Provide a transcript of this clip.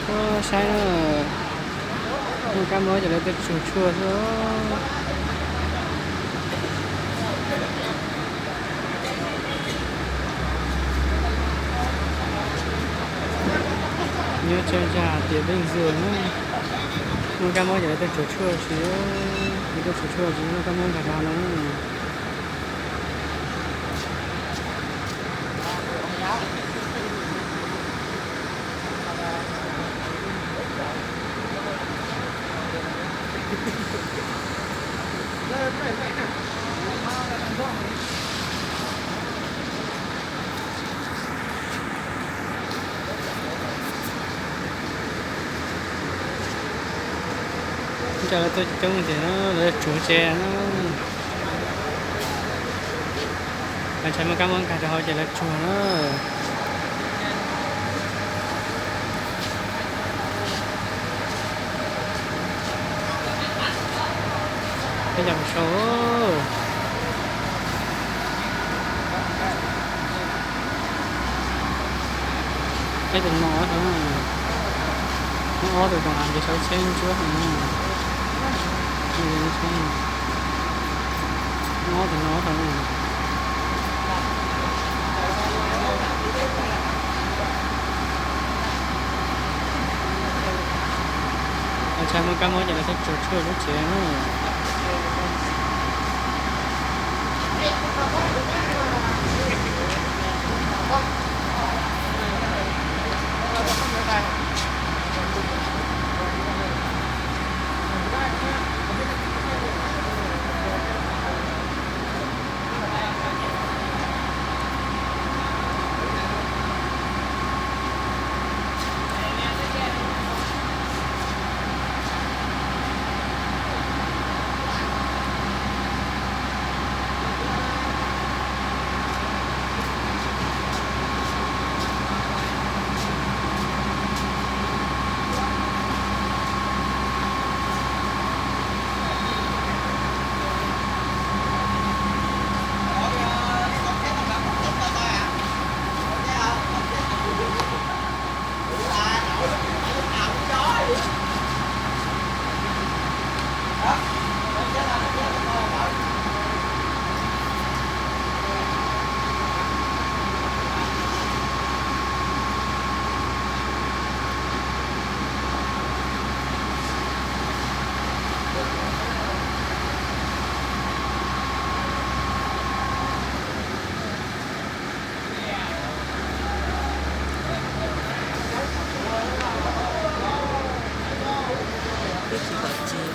Saib na, muaj kab mob ces lawv tuaj tsuag tshuaj xwb. Nyob tsawg ntag tias peb ntxuag na, muaj kab mob ces lawv tuaj tsuag tshuaj tsis, lawv tuaj tsuag tshuaj tsis muaj kab mob nkag rau no. Ntawm lawv tuaj coob tiag na, lawv tsuag tsev na. Ntshai muaj kab mob nkag rau hauv ces lawv tsuag na. Peb cov mus sau, peb tus no ob tug, ob tug tsoom hais tias sau tsheb ntsuab heev na. Ob tug no tau. Ntshai muaj kab mob ces lawv tuaj tsuag tshuaj lub tsev na. Twb tsis tau ci